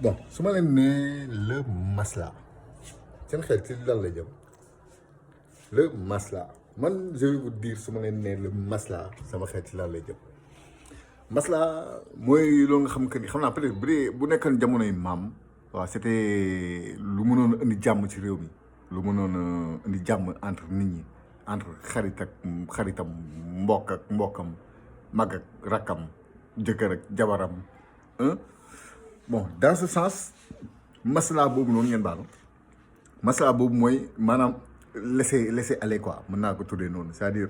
bon su ma leen nee le masla seen xel ci lan la jëm le masla man je vais vous dire su ma leen nee le masla sama xel ci lan lay jëm masla mooy loo nga xam que ni xam naa peut-être bu dee bu nekkoon jamonoy maam waaw c'était lu mënoon a indi jàmm ci réew mi lu mënoon a indi jàmm entre nit ñi entre xarit ak xaritam mbokk ak mbokkam mag ak rakkam jëkkër ak jabaram hein. Bon dans ce sens masla boobu noonu ngeen baal masla boobu mooy maanaam laisser aller quoi mën naa ko tuddee noonu c'est-à-dire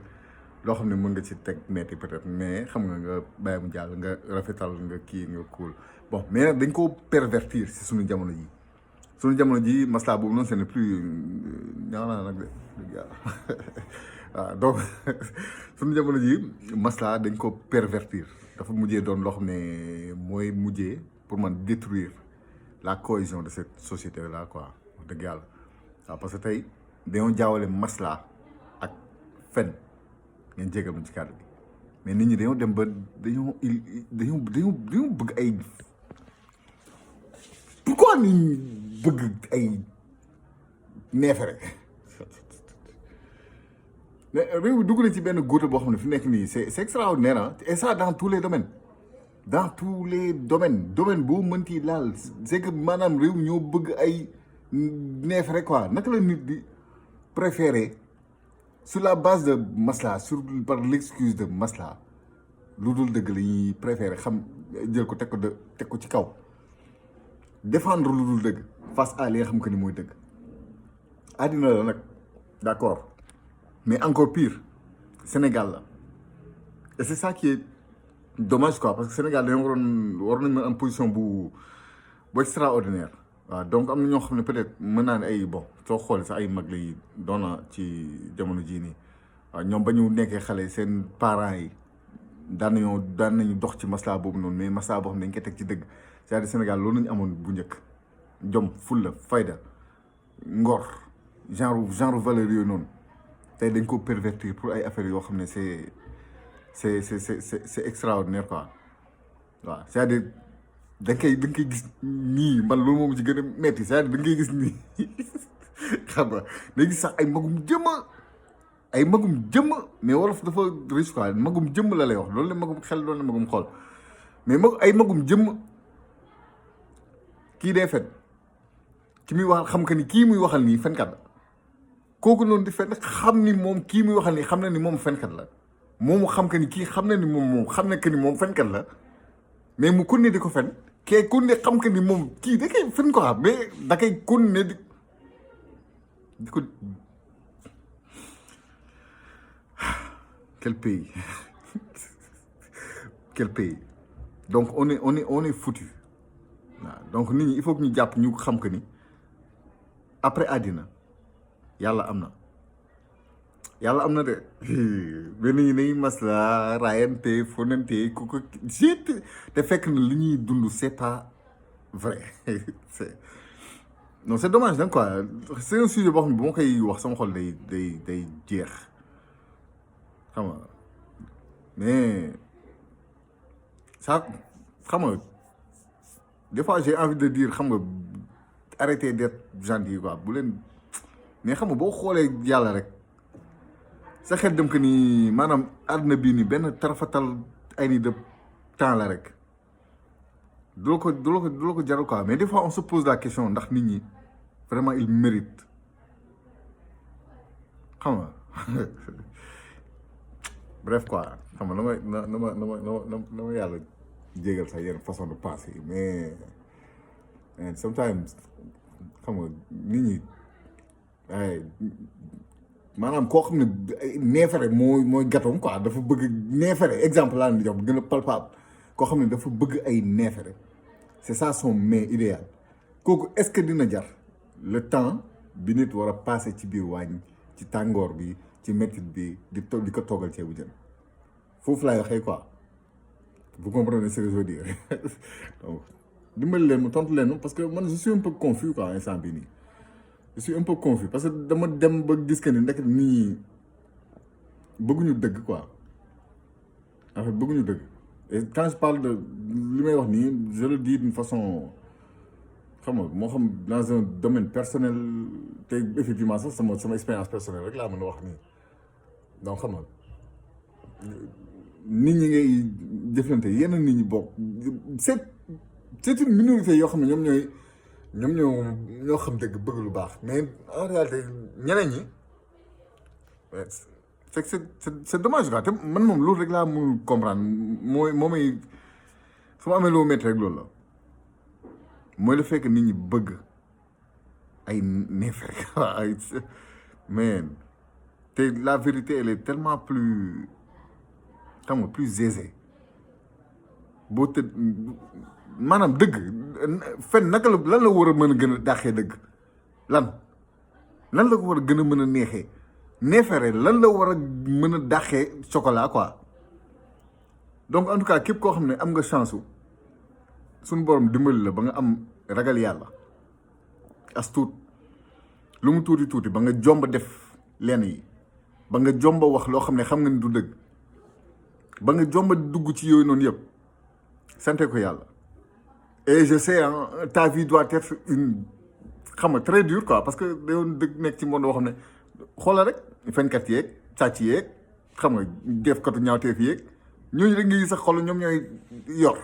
loo xam ne mën nga ci teg metti peut-être mais xam nga bàyyi mu jàll nga rafetal nga kii nga cool bon mais nag dañ koo pervertir si suñu jamono ji suñu jamono ji masla boobu noonu ce n'est plus ñaaw naa nag de dëgg yàlla waaw donc suñu jamono ji masla dañ ko pervertir dafa mujjee doon loo xam ne mooy mujjee pour man détruire la cohésion de cette société là quoi wax dëgg yàlla waaw parce que tey dañoo jaawale masla ak fen ngeen jégal ma ci kàddu bi mais nit ñi dañoo dem ba dañoo bëgg ay pourquoi nit ñi bëgg ay neefere mais réew mi dugg na ci benn góote boo xam ne fi nekk nii c'est extraordinaire hein et ça dans tous les domaines domaine boo mënti laal c'est que maanaam réew ñoo bëgg ay neefere quoi naka la nit di préférer sur la base de masla par l'excuse de masla lu dul dëgg la ñuy préférer xam jël ko teg ko ci kaw défendre lu dul dëgg face à li nga xam que ni mooy dëgg àddina la nag d'accord mais encore pire Sénégal la et c'est ça qui est dommage quoi parce que Sénégal dañoo war nañ am position bu extraordinaire waaw donc am na ñoo xam ne peut-être mën naa ne ay bon soo xoolee sax ay mag lay doona ci jamono jii nii waaw ñoom ba ñu nekkee xale seen parents yi daan nañu dox ci masla boobu noonu mais masla boo xam ne dañ koy teg ci dëgg c'est-à-dire Sénégal loolu nañu amoon bu njëkk jom fulla fayda ngor genre valeur yooyu noonu tey dañ ko pervertir pour ay affaires yoo xam ne c'est extraordinaire quoi waaw c'est-à-dire da nga koy gis nii man loolu moom ci gën a metti c'est-à-dire da ngay gis nii xam nga day gis sax ay magum jëmm mais wolof dafa riche quoi magum jëmm la lay wax loolu la magum xel loolu la magum xool mais ay magum jëmm kii day fen ki muy wax xam que ni kii muy waxal nii fenkat la kooku noonu di fen xam ni moom kii muy waxal nii xam na ni moom fenkat la moomu xam que ni kii xam na ni moom xam na que ni moom fenkat la mais mu kunne di ko fen kee kunne xam que ni moom kii da koy fen ko xam mais da koy kunne di ko quel pays quel pays donc on est foutu waaw donc nit ñi il faut que ñu jàpp ñu xam que ni après àddina yàlla am na de benn ñi nañu masla raayante fonante ku ko jiit te fekk na li ñuy dund c'est pas vrai c'est dommage nag quoi c'est un sujet boo xam ne bu ma koy wax sama xol day jeex xam nga mais ça xam nga des fois j'ai envie de dire xam nga arrêtez d'être gentil quoi bu leen mais xam nga boo xoolee yàlla rek sa xel dem que ni maanaam àdduna bii ni benn tarafatal ay ni de temps la rek du la ko jaral quoi mais des fois on se pose la question ndax nit ñi vraiment il mérite xam nga bref quoi xam nga na ma yàlla jégal sax yenn façon de penser mais sometimes xam nga nit ñi ay maanaam koo xam ne neefere mooy gâteau quoi dafa bëgg neefere exemple laa leen di jox bu gën a palpable koo xam ne dafa bëgg ay neefere c'est ça son mets idéal kooku est-ce que dina jar le temps bi nit war a passer ci biir waañ ci tàngoor bi ci métit bi di ko toggal ceebu jën foofu laay waxee quoi vous comprenez ce que je veux dire donc dimbali leen mu tontu leen parce que man je suis un peu confus quoi instant bii nii je suis un peu confus parce que dama dem ba gis que ni ndek nii bëgguñu dëgg quoi en fait bëgguñu dëgg et quand je parle de li may wax nii je le dis d'une façon xam nga moo xam dans un domaine personnel te effectivement sax sama expérience personnelle rek laa mën a wax nii donc xam nga nit ñi ngay jëflante yenn nit ñi bokk c'est une minorité yoo xam ne ñoo xam dëgg bëgg lu baax mais en réalité ñeneen ñi c'est dommage quoi te man moom loolu rek laa mënul comprendre mooy su ma amee loo métti rek loolu la mooy le fait que nit ñi bëgg ay neefere ay mais te la vérité elle est tellement plus xam nga plus aisée boo tëdd maanaam dëgg fen naka la lan la war a mën a gën a dàqee dëgg lan la ko war a gën a mën a neexee neefere lan la war a mën a dàqee chocolat quoi donc en tout cas képp koo xam ne am nga chance suñu borom dimbali la ba nga am ragal yàlla as tuut lu mu tuuti ba nga jomba def lenn yi ba nga jomba wax loo xam ne xam nga ni du dëgg ba nga jomba dugg ci yooyu noonu yëpp sante ko yàlla et je sais ta vie doit être xam nga très dure quoi parce que dayoon dëgg nekk ci monde boo xam ne xoolal rek fenkat yeeg càcc yeeg xam nga def katu ñaawteef yeeg ñooñu rek ngi sax xool ñoom ñooy yor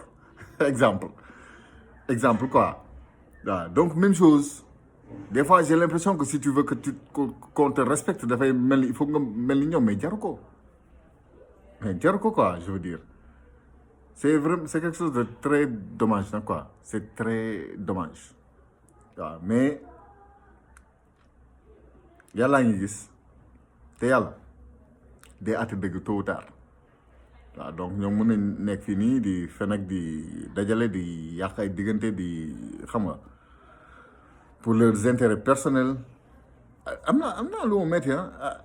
exemple quoi waaw donc même chose des fois j'ai l'impression que si tu veux que qu'on te respecte dafay mel ni il faut nga mel ni ñoom mais jaru ko quoi je veux dire c'est vraiment c'est quelque chose de très dommage nag quoi c'est très dommage waaw mais yàllaa ngi gis te yàlla day àtte dëgg tôt ou tard waaw donc ñoom mën nañ nekk fii nii di fen ak di dajale di yàq ay diggante di xam nga pour leurs intérêts personnels am naa lu ma métti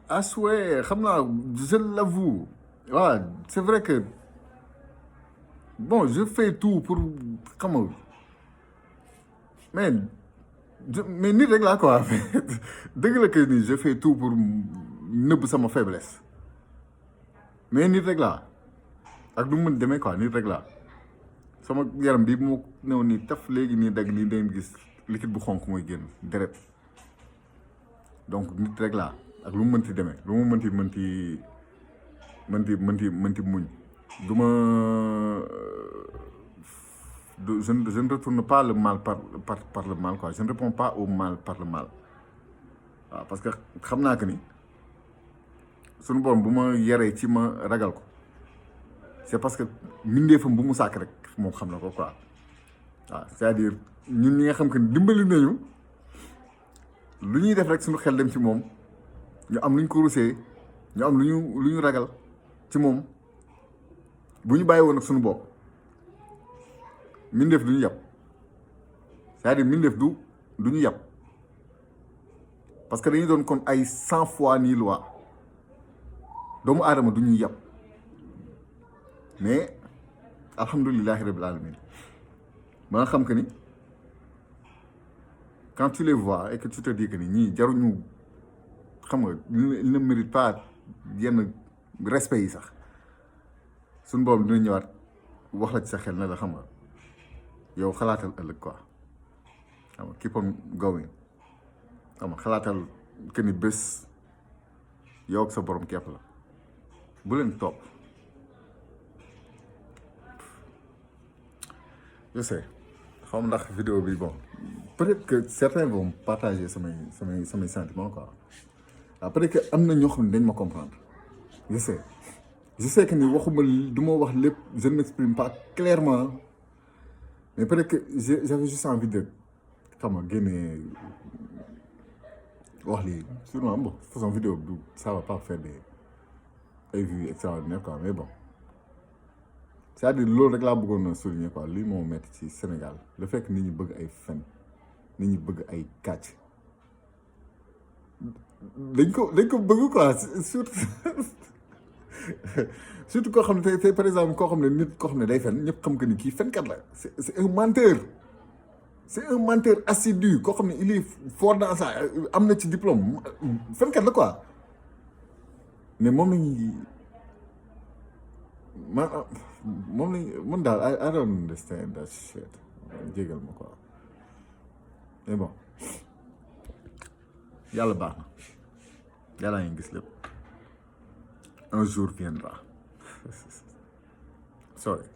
à souhait xam naa je l'avoue waaw c'est vrai que bon je fais tout pour xam nga mais nit rek laa quoi dëgg la que ni je fais tout pour nëbb sama faiblesse mais nit rek laa ak du mu mën demee quoi nit rek laa sama yaram bi moo new nii taf léegi nii dagg nii dañ gis liquide bu xonk mooy génn deret donc nit rek laa ak lu mu mënti demee lu mu mënti muñ du ma je ne retourne pas le mal par le mal quoi je ne réponds pas au mal par le mal waaw parce que xam naa que ni suñu borom bu ma yaree ci ma ragal ko c'est parce que mbindeefam bu mu sàkk rek moom xam na ko quoi waaw c'est-à-dire ñun ñi nga xam que dimbali nañu lu ñuy def rek suñu xel dem ci moom ñu am lu ñu ko rusee ñu am lu ñu ragal ci moom bu ñu bàyyi woon ak suñu bopp mbindeef du ñu yàpp c'est-à-dire mbindeef du ñu yàpp parce que dañuy doon kon ay 100 fois nii loi doomu aadama du ñuy yàpp mais alhamdulillahi rabbil alamin ba nga xam que ni quand tu les vois et que tu te dis que ni ñii jaruñu xam nga il ne mérite pas yenn respect yi sax suñu boobu dina ñëwaat wax la ci sa xel ne la xam nga yow xalaatal ëllëg quoi xam nga keep on going xam nga xalaatal que ni bés yow ak sa borom képp la bu leen topp je sais xaw ma ndax vidéo bi bon peut-être que certains vont partager samay sentiments quoi waaw peut-être que am na ñoo xam ne dañ ma comprendre je sais que ni waxuma du ma wax lépp je ne m'exprime pas clairement mais peut-être que j'avais juste envie de xam nga génne wax lii sûrement bon façon vidéo du ça va pas faire ay vues extraordinaires quoi mais bon c'est-à-dire loolu rek laa bëggoon a souligner quoi lii moo metti ci Sénégal le fait que nit ñi bëgg ay fen nit ñi bëgg ay kàcc dañ ko bëgg quoi surtout koo xam ne tey par exemple koo xam ne nit koo xam ne day fen ñëpp xam que ni kii fenkat la c'est un menteur assidu koo xam ne il est fort dans ça am na ci diplôme fenkat la quoi mais moom lañuy man daal I don't understand that shit jégal ma quoi mais bon yàlla baax na yàlla ngi gis lépp un jour viendra sorry